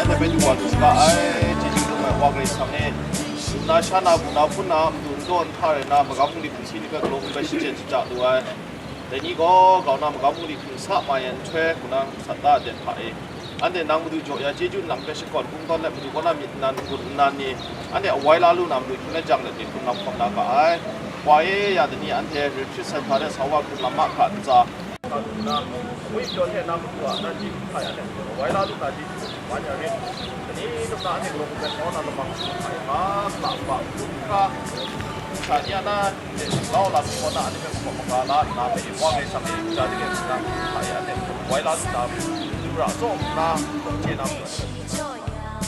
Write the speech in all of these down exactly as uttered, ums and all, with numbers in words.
Hpe du wa lu saga ai, chyeju dum ai Wa Karai Kasang e, na sha na, bu na hpun na, madu n daw n hta rai na, magam hpung dihpung si ni hpe galaw hpung bai shachyen shaja lu ai. Dai ni gaw, grau na magam hpung dihpung sa ma yan nhtoi, hku na sat da de hpa e. Anhte nang madu jaw ya chyeju nlang hpe shakawn kungdawn let, madu kaw na myit nnan n-gun nnan ni, anhte awai la lu na madu hkying la jang let ni hkum lam hkawm na ga ai. Wa e, ya dai ni anhte retreat center de sa wa hkum lam mahkra ntsa, Woi pyaw hte na matu a na chyeju hta ya let, wai la lu na chyeju man ya rit. Dani dum na anhte galaw hpung bai hkaw na lamang hta e hpa, hpa, hpa, hpa, hpa, sha ni a na, lau la hkaw na anhte hpe hkawm maga la nna, hpe Wa Karai Kasang e, ja de hkawm na hta e anhte wai la lu na, lu ra tsaw nna, hkawm chye na matu.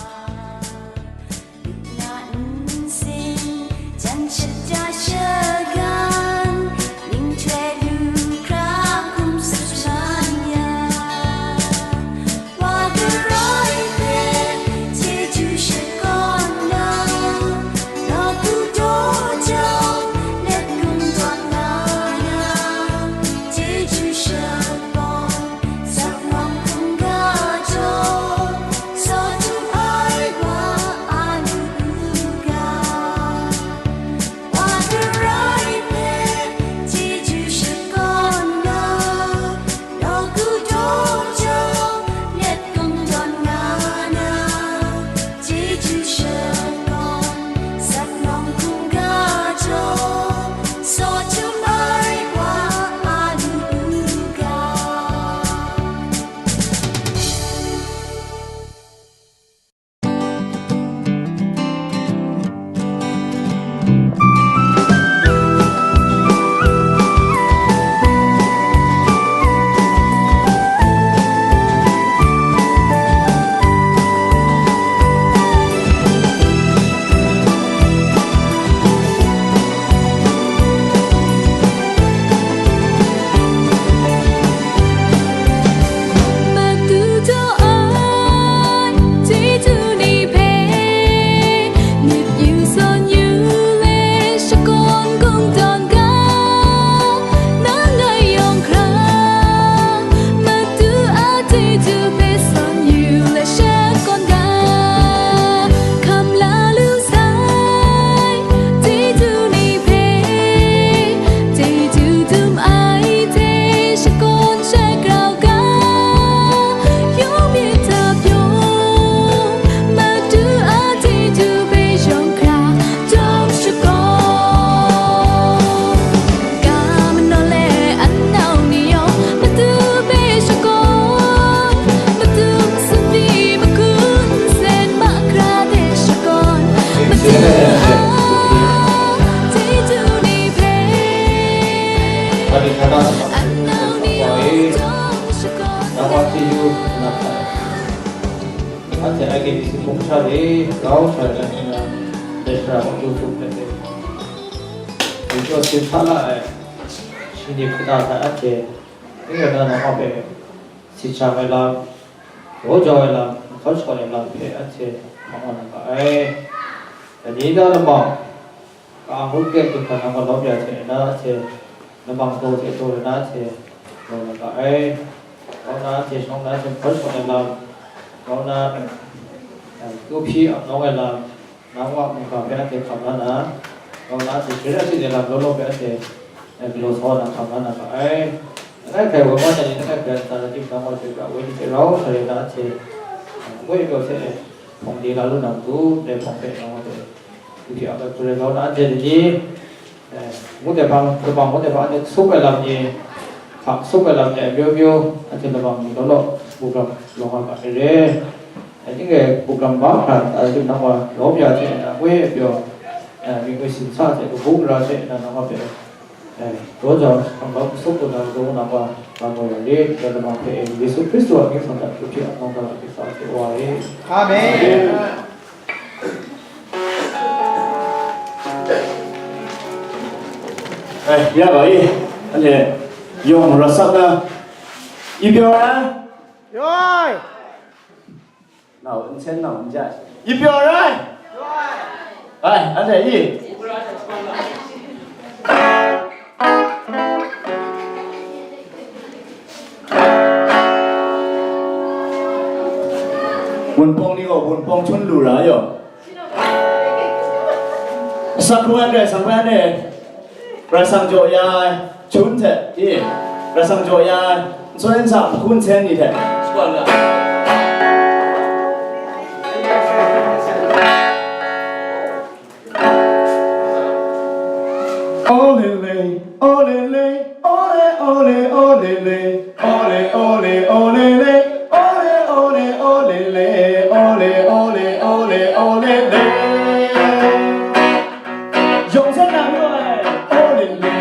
Shingnip kata hta anhte, ning rai na, nang hpe si jang ai lam, daw jau ai lam, hkawn shawn ai lam hpe anhte hkam wa na ga ai. Dai ni na lamang, ka-ang ngut kre du hkra nang gaw lawm ya hte na, anhte lamang daw hte daw na, anhte lawm na ga ai. Grau na anhte shawng na, anhte hkawn shawn ai lam, grau na, eh, tu hpyi ap nawng ai lam, nang a mungga hpe anhte hkam la na, grau na anhte share a shing de lam law law hpe anhte, eh, galaw sa na hkam la na ga ai. Langai hkrai woi wa na ni, langai hkrai ntsa na timung nang wa hte ga woi ni hte rau sa re na anhte, eh, woi pyaw hte, eh, hpawng de la lu na matu, ndai hpawng hpe nang wa hte, hpyi ap ai hku rai grau na anhte ni, Eh, ngut ai hpang, hpang ngut ai hpang, anhte sup ai lam ni, hkak sup ai lam ni, amyu myu, anhte lamang ni law law, program lawng nga ga ai re. Eh, ning e program mahkra, eh, tim nang wa lawm ya hte, eh, woi pyaw, eh, mingwi sin sa hte, kabu gara hte, eh, nang wa hpe, eh, daw jau, hkam bau sup lu na, daw nang wa, lam wa ya re, dai lamang hpe, eh, Yesu Hkristu a mying hta, hpyi ap nawng ga ai hte, sa hte wa re. Amen. Ai, ya ga i, anhte yawng rawt sap na, i pyaw ai? Yoi! Nau, nsen nau, n jai. I pyaw ai? Ai, anhte i? Wunpawng ni Wunpawng hkyun lu ra yaw. Asak hkrum ai Karai Kasang hpe anhte Karai Kasang jaw ya ai hkyun hte, i, Karai Kasang jaw ya ai nsen nsa, hku nsen ni hte shakawn ga. Olele, olele, ole, ole, olele, ole, ole, olele, ole, ole, olele, ole, ole, ole, olele. Yawng sat na myu ai. Olele,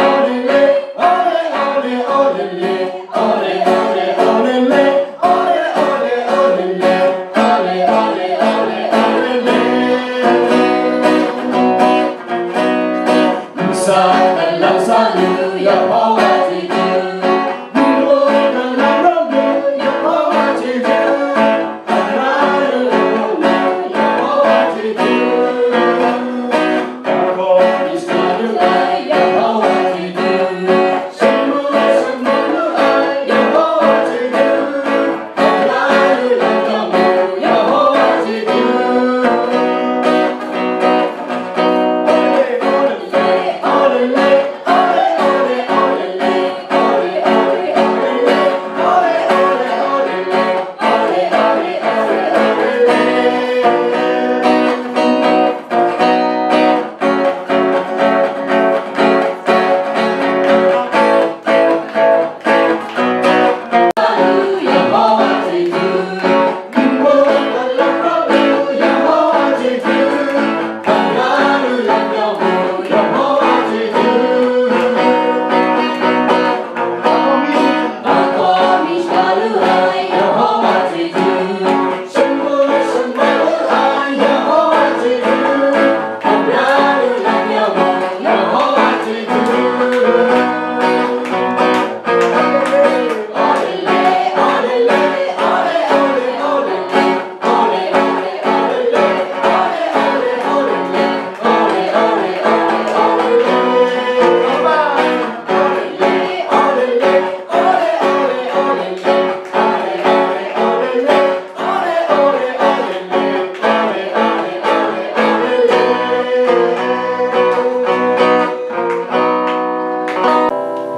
olele, ole, ole, olele.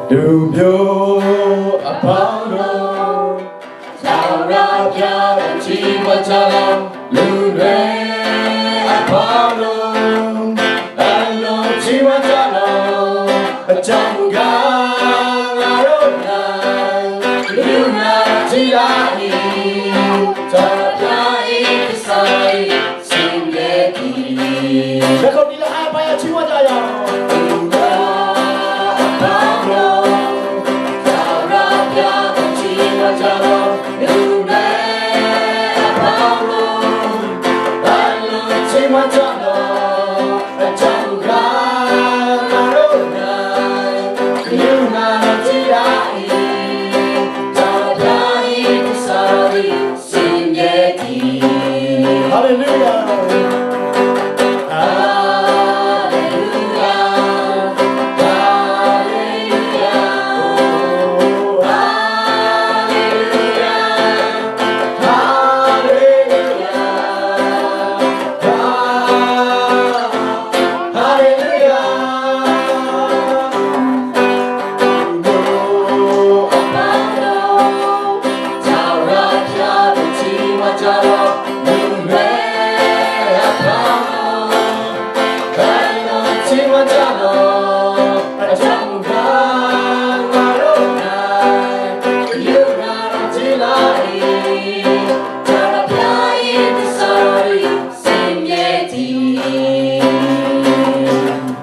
Lu pyaw a hpang law, Tara bya dan hti mat ja law, lu re a hpang law, dan law hti mat ja law, a jang ga nga rawt ai, lu na hti la i, Tara bya i, kasa i, Sing de di. Lahkawng ni lahkawng bai a hti mat ja yang. Sing de di. Hallelujah. Hallelujah. Hallelujah. Oh, hallelujah. Hallelujah. Hallelujah.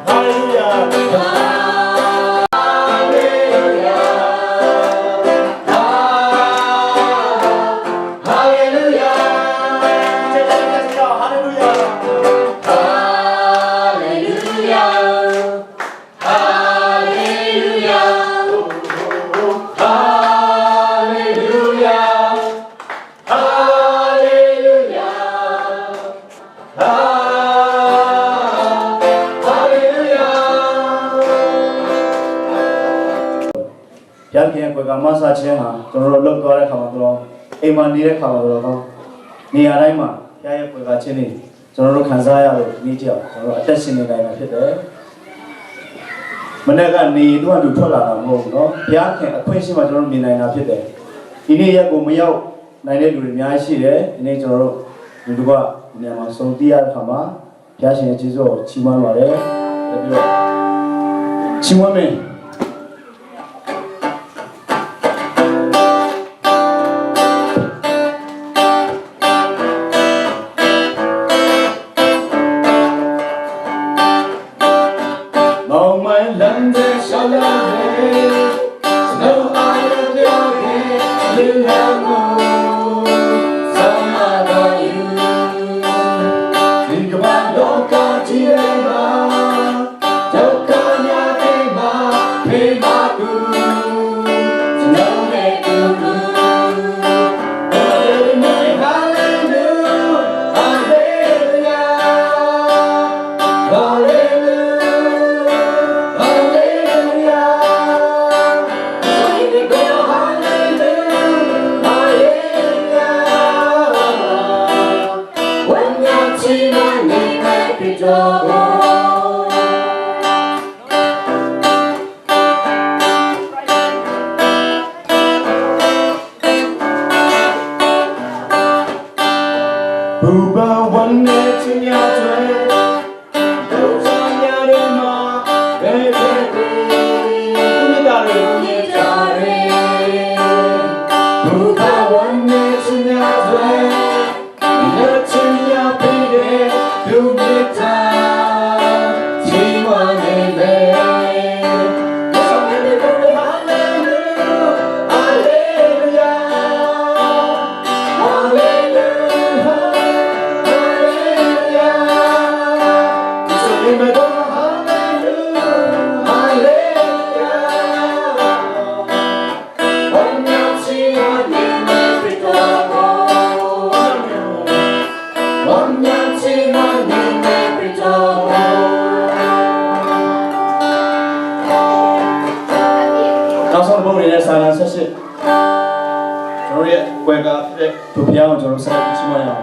Hallelujah. Hallelujah. Hallelujah. Hallelujah. Hallelujah. Hallelujah. Hallelujah. Hallelujah. Ah, hallelujah. Byan hkyen koi ga masa hte nga, tanaw lawt kau ai hkra ma galaw, e man ni ai hkra ma galaw kau, ni ya rai ma, ဘုရားရဲ့ပွဲကားခြင်းတွေ ကျွန်တော်တို့ခံစားရလို့ ဒီနေ့ထိအောင် ကျွန်တော်တို့အသက်ရှင်နေနိုင်တာဖြစ်တယ်။ မနက်ကနေတွန်းတူထွက်လာတာမဟုတ်ဘူးနော်။ ဘုရားခင်အခွင့်ရှိမှ ကျွန်တော်တို့မြင်နိုင်တာဖြစ်တယ်။ ဒီနေ့ရက်ကိုမရောက်နိုင်တဲ့လူတွေအများကြီးရှိတယ်။ ဒီနေ့ကျွန်တော်တို့လူတကွဒီနေရာမှာစုံသီးရတဲ့အခါမှာ ဘုရားရှင်ရဲ့ကျေးဇူးကိုချီးမွမ်းပါတယ်။ ဆက်ပြီးတော့ချီးမွမ်းမယ်။ မောင်မိုင်းလမ်းထဲလျှောက်လာတယ် ကျွန်တော်အာရုံပြောတဲ့လူလမ်းကို ဆောင်လာတော့ယူ ဒီကမ္ဘာလောကကြီးထဲမှာ ဒုက္ခများထဲမှာ ဖေးမကူ ကျွန်တော်နဲ့တူတူ Hallelujah, hallelujah, hallelujah, hallelujah. Buba one day to me, I ဒုက္ခများထဲမှာ ဘယ်ဘက်တွေ သူ့မေတ္တာတွေ သူ့မေတ္တာတွေ ဘုရားဝမ်းနည်းခြင်းများအတွက် မျက်နှာချင်းများပေးတဲ့ သူ့မေတ္တာ ချီးမွမ်းနေမယ်။ Hallelujah, hallelujah, hallelujah. Nasong bong ni sa na sa si. Sorry, kue ka, eh, tu piang, sorry, sa si mo yang.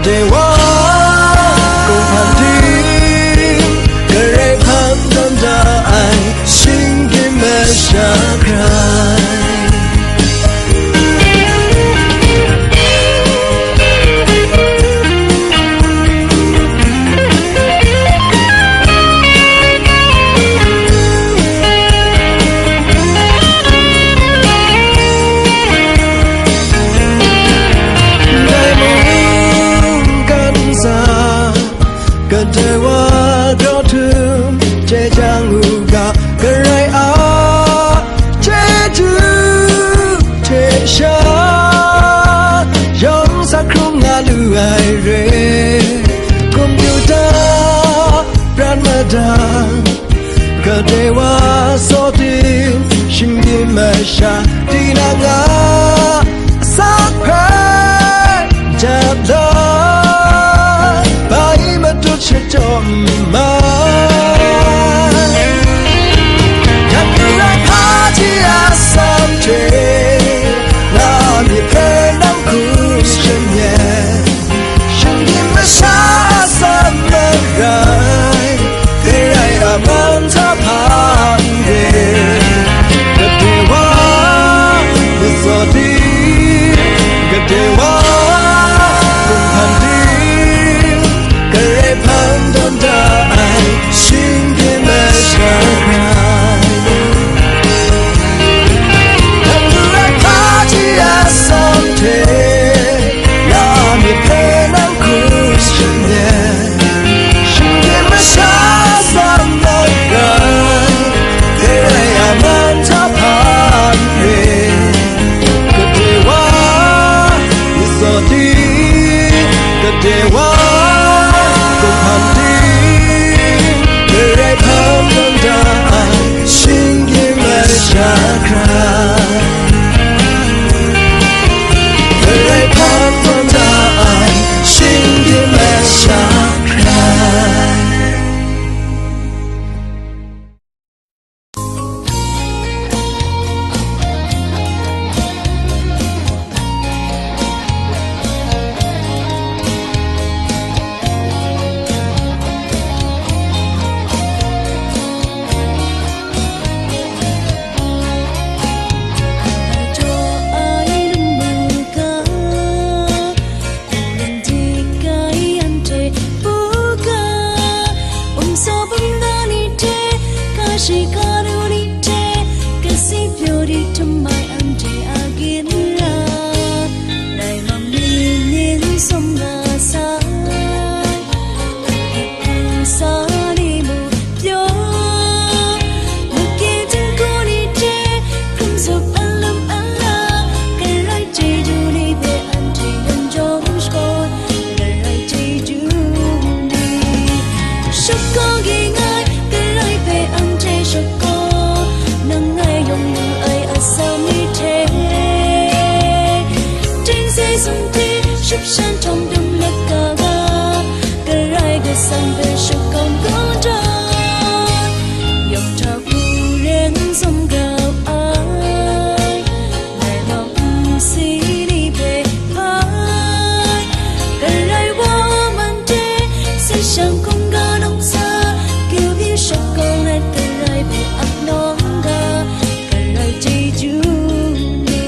Wa, kumhpa ting, Karai hpang tawn da ai, shinggyim masha hkrai. Dai mungkan sa, kadai wa daw htum chye jang u ga, Karai a chyeju hte sha, yawng sa hkrung nga lu ai re, kumtu da pran madang, kadai wa saw ting, shinggyim masha tinang a asak hpe jat la, bai matut shachyaw n mai. Yak Karai hpaji a asak hte, na myit hpe nang hku shanyen, shinggyim masha a asak marai, Karai a man hta hpa n re. Kadai wa, myit saw ting, kadai wa, kumhpan ting, Karai hpang tawn da ai, shinggyim masha hkrai. Nang Karai hpaji a asak hte, na myit hpe nang hku shanyen, shinggyim masha a asak marai, Karai a man hta hpa n re. Kadai wa, myit saw ting, kadai wa, kumhpan ting, Karai hpang tawn da ai, shinggyim masha hkrai. Karai hpang tawn da ai, shinggyim masha hkrai. Shakawn ging ai, Karai hpe anhte shakawn, nang ngai yawng lu ai atsam ni hte, ting se sum hte ship shan htawng dum let ga ga, Karai Kasang hpe shakawn kau da, yawng hta hku ren tsawm grau ai. Ngai gaw nsi ni hpe hpai, Karai wa man hte, se shang hkungga nawk sa, kiu pyi shakawn let, Karai hpe ap nawng ga, Karai chyeju ni.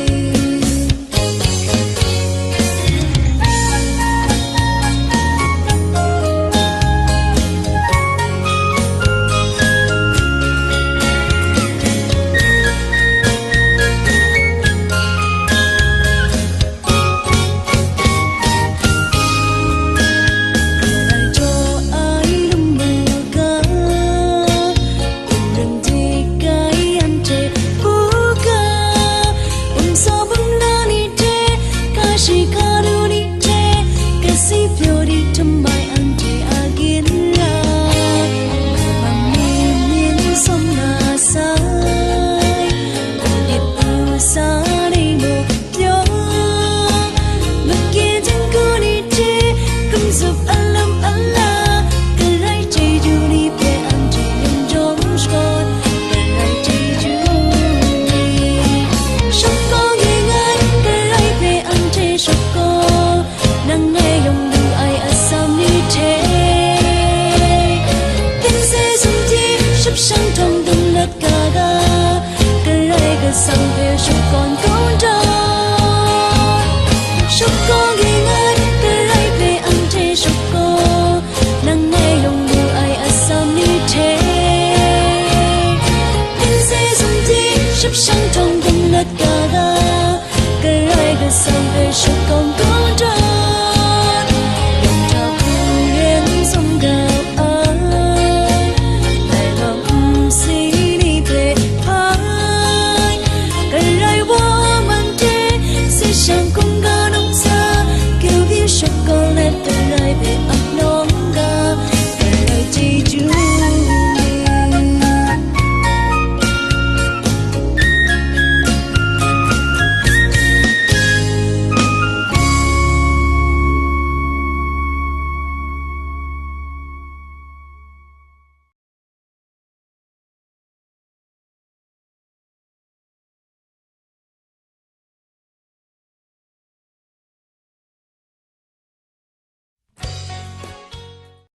Sang hpe shakawn kau da